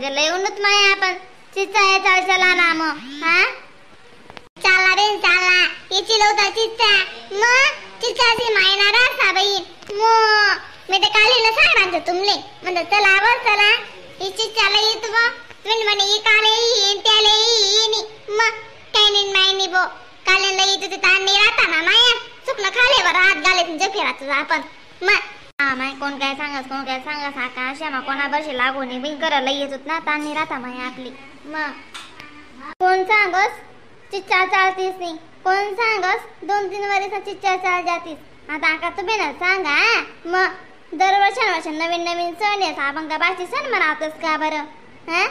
लगे लय उन्नत माया आपण चिच्चा आहे चाल चला ना मग. हा चालला रे चालला इची लवता चिच्चा मग चिच्चाची मायना रासा बाई. मग मी ते कालीला सांगणार तुमले म्हणत चला व चला ही चिच्चाला येत व तुम्ही म्हणे ही काले येईन त्याले येईन. मग काय नाही मायनी बो कालेला येत ते ताण नाही राहता ना माया चुकलं खालेवर हात घाले तुमच्या फिरायचं आपण. मग हा माय कोण काय सांगास कोण काय सांगास आका अशा मग कोणा बशी लागून बिन करायला येत होत ना ताण नाही राहता माया आपली. मग कोण सांगस चिच्चा चालतीस नाही कोण सांगस 2-3 वर्ष चिच्चा चाल जातीस. आता आका तुम्ही ना सांगा. मग दरवर्षानुवर्ष नवीन नवीन सण येत आपण का बाकी सण मनवतोस का बरं. हा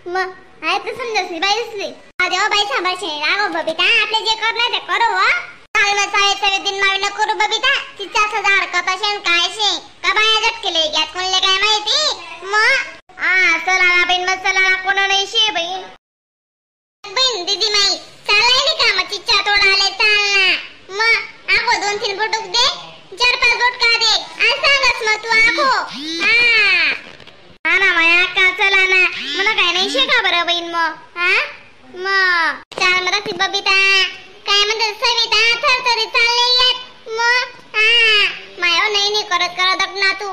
मग आहे तर समजस बाई दिसली देवा बाई सांभाळशे रागो बबिता आपले जे करणार ते करू हो. चाल मग चालेल सगळे दिन मावी न करू बबिता चिच्चा असं झाड असेल काय शे का बाया झटकेले घ्यात कोणले काय माहिती. मग हा चला बहीण मग चला कोणा नाही शे बहीण बहीण दीदी माई चालायली का मग चिच्चा तोडाले चाल ना. मग आगो 2-3 बोटूक दे 4-5 बोट का दे आणि सांगस मग तू आगो. हा हा ना माया का चला ना मला काय नाही शे का बरं बहीण मग. हा मग चाल मग ती बबिता काय म्हणतात सविता थरथरी चालले येत. मग हा माया नाही नाही करत करत ना तू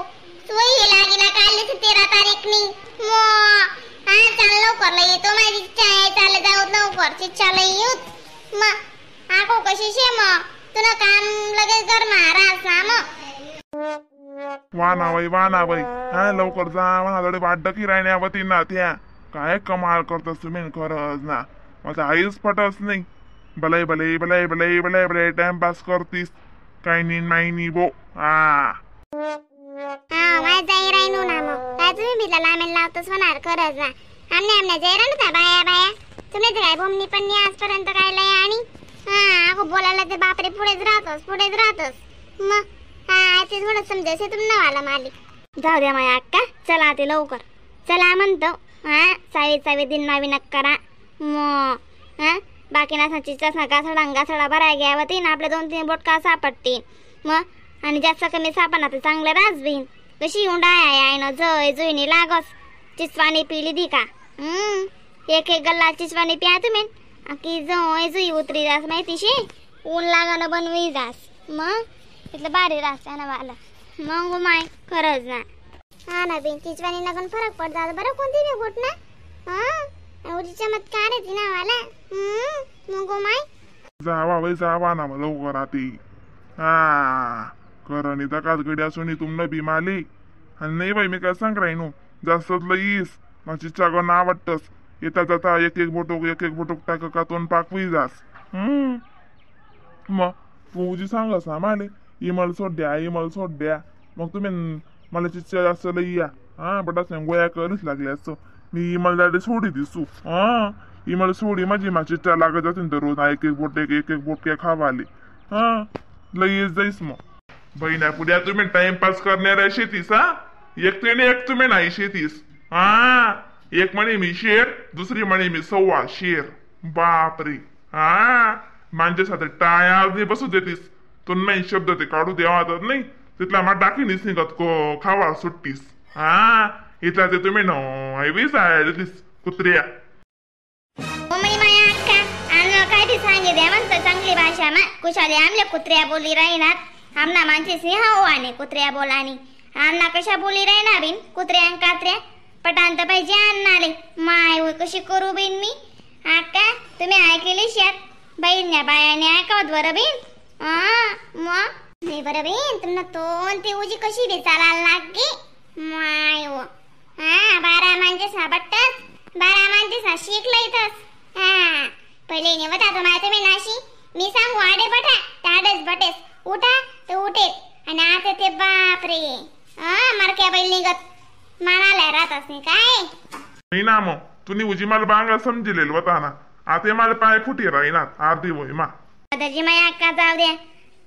सोयी लागीना काढली 13 तारीख नी. मग हा चाल लवकर लई येतो माझी इच्छा आहे चाल जाऊ लवकर चिच्चा लई येऊत. मग आको कशी शे मग तुला काम लगेच कर महाराज ना मग. वा ना बाई वा ना बाई हा लवकर जा म्हणा वाट डकी राहण्या वती ना त्या काय कमाल करतस तुम्ही खरंच ना. माझा आईच पटच नाही भले भले भले भले भले भले टाइमपास करतीस काही नाही नाही नी बो. हा हा माझ्या जाई राहिनो ना मग काय तुम्ही बिला लामेल लावतोस होणार खरंच ना. आमने आमने जाई राहिलो का बाया बाया तुम्ही तर काय बोमनी पण नाही आजपर्यंत काय लय आणि हा अगो बोलायला तर बापरे पुढेच राहतोस पुढेच राहतोस. मग हा ते थोडं समजायचं तुम्ही नवाला मालिक. जाऊ द्या माझ्या अक्का चला ते लवकर चला म्हणतो. हा सावी सावी दिन मावी नक करा मग. हा बाकी ना चिच्चास ना गासडा गासडा भराय घ्यावं ती ना आपल्या 2-3 बोटका सापडतील. मग आणि जास्त कमी सापडणार तर चांगलं रास बीन कशी उंडाय आहे ना जय जुईनी लागस चिचवाणी पिली दी का. एक एक गल्ला चिचवाणी प्या तुम्ही की जय जुई उतरी जास माहितीशी ऊन लागानं बनवी जास. मग इथलं भारी रास ना वाला मग माय खरंच ना. हा ना बिन चिचवाणी लागून फरक पडतात बरं कोणती बी गोट ना. हा उजी चमत्कार आहे ती ना वाला. मग माय जावा बाई जावा ना मग लवकर आती. हा करणी तकाच गडी असून तुमनं बिमाली आणि नाही बाई मी काय सांग राहिनो जास्तच लईस मग चिच्चा गं ना आवडतस येता जाता एक एक बोटोक एक एक बोटोक टाक का तोंड पाकवी जास. मग तू सांगस ना माले इमल सोड द्या इमल सोड द्या मग तुम्ही मला चिच्चा जास्त लई या. हा बटाच नाही गोळ्या करूच लागल्या असतो मी इमल दाडे सोडी दिसू. हा इमल सोडी माझी मा चिच्चा लागत जाते तर रोज एक एक बोट एक एक बोटक्या खावाले. हा लई जाईस मग बहिणा पुढ्या तुम्ही टाइमपास करणाऱ्या शेतीस. हा एक ते एक तुम्ही नाही शेतीस. हा एक म्हणे मी शेर दुसरी म्हणे मी 1.25 शेर. बापरे हा माझ्यासाठी टाया बसू देतीस तो नाही शब्द ते काढू द्यावा तर नाही तिथला मा टाकीनीस निघत को खावा सुट्टीस. हा इथला ते तुम्ही वीस आहे कुत्र्या. काय बी सांगे द्या म्हणतं चांगली भाषा मा कुशाली आमल्या कुत्र्या बोली राहिनात आमना माणसे सिंह हो आणि कुत्र्या बोलानी आमना कशा बोली राहिना बिन कुत्र्या कात्र्या पटांत पाहिजे आणणारे माय होय कशी करू बिन मी. आका तुम्ही ऐकलेली शेत बहीण बायाने ऐकावत बरं बिन. हा मग नाही बरं बिन तुम्हाला तोंड ते उजी कशी बी चालायला लागली माय हो. हा 12 म्हणजे साबट्टच 12 म्हणजे शिकलं इथंच. हा पहिले नेवता तो माय तुम्ही नाशी मी सांगू आडे बटा ताडच बटेस उठा तर उठेत आणि आता ते बापरे हा मारक्या बैल निघत मानाला राहतच नाही काय नाही ना. मग तुम्ही उजी मला बांगा समजिलेल होता ना आता मला पाय फुटी राहीना अर्धी होई मा दादाजी माया अक्का जाऊ द्या.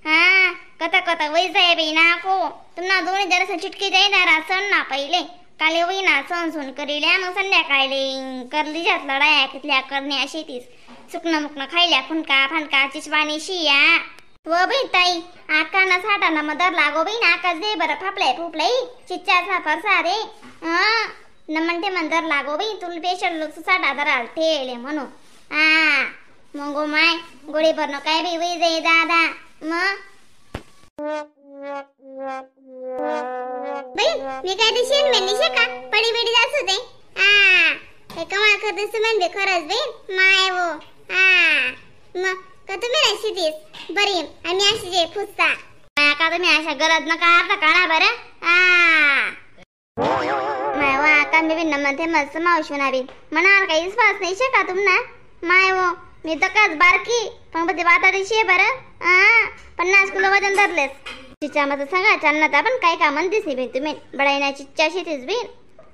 हा कथा कथा वय जाय बाई ना को तुम्हाला दोन्ही जरासं चिटकी जाईना सण ना पहिले काले होईना सण सुन करील्या मग संध्याकाळी करली जात लढाया कितल्या करण्या शेतीस सुकणं मुकणं खायल्या फुनका फानका चिचवाणी शिया व बाई ताई आकाना साठाना मदर लागो बाई आकाश दे बरं फापलाय फुपलाई चिच्चाचा फरसा रे. हा नमन ते मंदर लागो बाई तुला पेशल लोक 60,000 ठेले म्हणू. हा मग माय गोळी भरणं काय बी होई जाई दादा. मग बाई मी काय ते शेण मेन निशे का पडी बिडी जात होते. हा हे कमाल करते सुमेन बी खरंच बाई माय वो. हा मग का तुम्ही नाही शितीस बरी आम्ही अशी जे फुसता का तुम्ही अशा गरज नका अर्थ काढा बरं. हा माय वा का मी बी नमन ते मस्त मावशी ना बी मनावर काही विश्वास नाही शे का तुम्हाला. माय वो मी तर काच बारकी पण ते वाताडी शे बरं. हा 50 किलो वजन धरलेस चिच्चा माझं सांगा चालना आपण काय का म्हणतेस नाही बीन तुम्ही बडाईना चिच्चा शेतीस बीन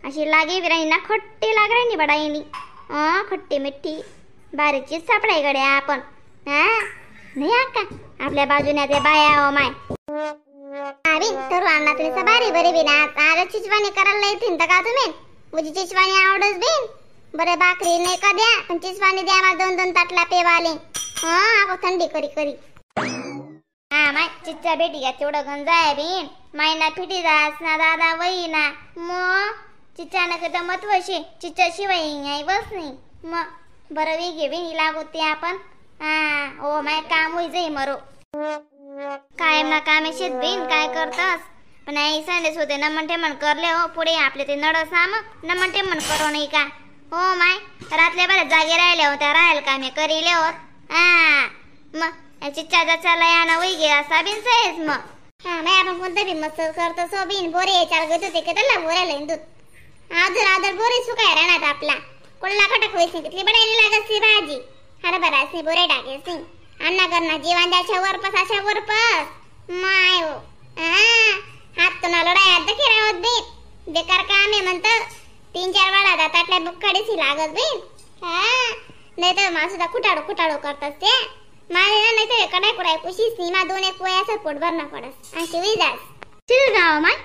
अशी लागे बिराणी ना खट्टी लाग राहिनी बडाईनी. खट्टी मिठ्ठी भारी चीज सापडाय गड्या आपण. हा नाही आका आपल्या बाजूने ते बाया हो my बिन तर अण्णा तुम्ही भारी बरी बिन आज चिचवाणी करायला येतील तर का तुम्ही मुझी चिचवाणी आवडस बिन बरे भाकरी नाही का द्या पण चिचवाणी द्या मला 2 2 ताटला पेवाले. हा अगो थंडी करी करी. हा माय चिच्चा भेटी घ्या तेवढं गंजा आहे बिन मायना फिटी जास ना दादा वही ना मग चिच्चा नका तर महत्वशी चिच्चा शिवाय नाही बस नाही मग बरं वेगे बिन लागोते आपण. हा ओ my काम होई जाई मरो कायम ना कामे शेत बिन काय करतस पण आई संदेश होते ना म्हणते म्हण करले हो पुढे आपले ते नडस ना मग न म्हणते म्हण करो नाही का. हो माय रातल्या बरं जागे राहिले होत्या राहील कामे करीले होत. हा मग चिच्चा जाचाला या ना वही गेला साबीन सहेच मग. हा माय आपण कोणता बी मस्त करतो सो बिन बोरे चार गत होते की त्याला बोरायला दूध आदर आदर बोरे सुकाय राहणार आपला कोल्हा खटक होईस नाही तिथली बडायला लागत सी भाजी हरभरा सी बोरे टाके सी अण्णा करणार जीवन द्याच्या वरपस अशा वरपस माय हो. हात तो ना लढाई हात खेळावत बीन बेकार काम आहे म्हणतं 3-4 वेळा दातातल्या बुक्काडीसी लागत बीन. हा नाही तर मा सुद्धा कुटाडो कुटाडो करतात ते माझे नाही तर कडाय कुडाय कुशीच नाही मा 2 1 पोया असं पोट भरणं पडस अशी होई जास चिल गाव माय.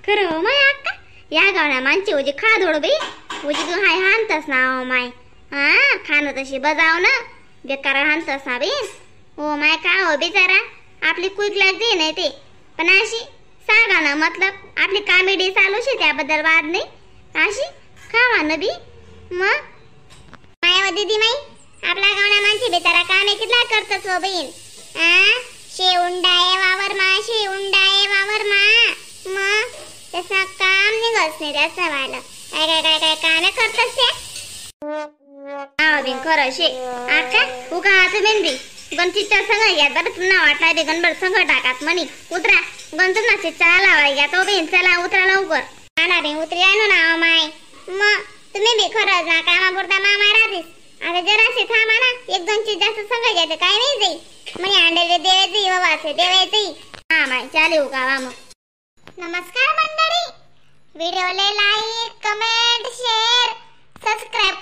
खरं हो माय अक्का या गावना मानची उजी खा धोड बाई उजी तू हाय हानतस ना हो माय. हा खाणं तशी बजाव ना बेकार हानतस ना बाई. हो माय का हो बिचारा आपली कुईक लागते नाही ते पण अशी सांगा ना मतलब आपली कॉमेडी चालू शे त्याबद्दल वाद नाही अशी खावा ना बी मग. माय दीदी माई आपला गावना माणसे बेचारा कामे कितला करतस हो बहीण. आ शेउंडा आहे वावर मा शेउंडा आहे वावर मा मग तसा काम निघत नाही त्याचं व्हायला काय काय काय काय कामे करतस ते. हा बिन खरं शे आका उगा आता मेहंदी गण चिच्चा संग घ्या बरं तुम्हाला वाटला बी गणबर संग टाकात म्हणी उतरा गण तुम्हाला चिच्चा लावाय घ्या तो बिन चला उतरा लवकर. हा ना बिन उतरी आणू ना माय मग तुम्ही बी खरंच ना कामापुरता मामा राहतीस आता जराशी थांबा ना 1-2 चीज जास्त संग घ्यायचं काय नाही जाई म्हणे अंडे देवायचं बाबा असे देवायचं. हा माय चालेल उगा मग. नमस्कार मंडळी, व्हिडिओला like comment share subscribe